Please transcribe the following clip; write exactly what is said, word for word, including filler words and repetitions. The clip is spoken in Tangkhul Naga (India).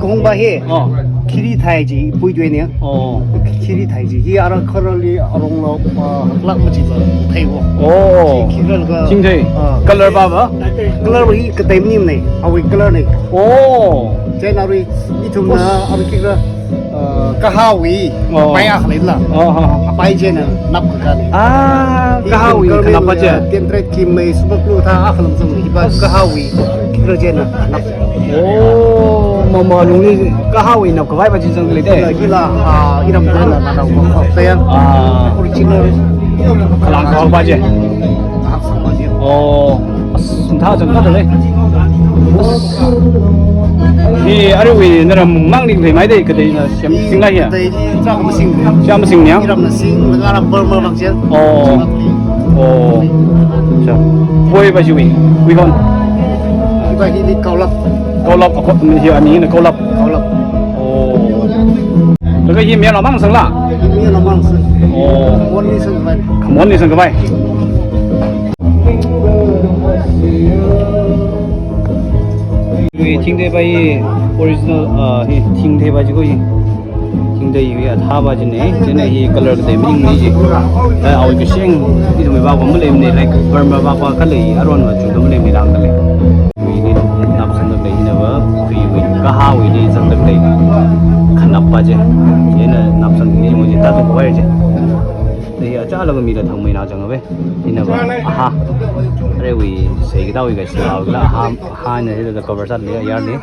Hongba hi. Oh. Khiri thai chi puituine. Oh. Khiri thai chi. Hi ara kharali arongla, ah, lak machi ba thai wo. Oh. Khiri laga. Thingthei. Ah. Color ba ba? Color hi katei maning ne. Awui color ne. Oh. Chieina arui ithumna arui khikha, ah, kahawui. Oh. Maya khalei la. Oh, ha, ha. Apai chieina nap kakha ne. Ah, kahawui kanapa chi. Ten tret kim mai supak lu tha akhalam zong hi ba kahawui. Khikha chieina nap. Oh, mama lungli kahawui nap khavai ba chi zangli de. Hila, ah, iram dana na na mo kaya. Ah. Original. Khalang kaho ba chi. Ah, sang ba chi. Oh, as, tha zang ka le. As. Hi, aruiwui naram mangli khalei mai de, katei na siam sing la hi. Tei hi chak masing. Chak masing nia. Iram na sing, laga ram bar bar bang chi. Oh. Oh. Cha. Poi ba chiwui. Wui hon. Hi ba hili kaolap. Kaolap, akho, hi amina kaolap. Kaolap. Oh. Laga hi miyala mang sang la? Hi miyala mang sang. Oh. Khamon li sang khavai. Khamon li sang khavai. Hi thingthei ba hi original, ah, hi thingthei ba chi ko hi. Thingthei hi athā ba chi ne, chieina hi color katei maning ne chi. Eh, awui kasheng, ithumwui ba ko malei ne, like, Burma ba ko khalei, aron va chu ka malei ne lang khalei. Wui ni napsan da lei na ba, wui wui kahawui ni zang da lei. Khanap ba chi. Chieina napsan ni mo chi ta tu wai chi. Hi achālakha mila thangmei na chang ve. Ina ba. Aha. Aruiwui sei katawui ka sei la. Aha, aha ne da cover sat le, yar le.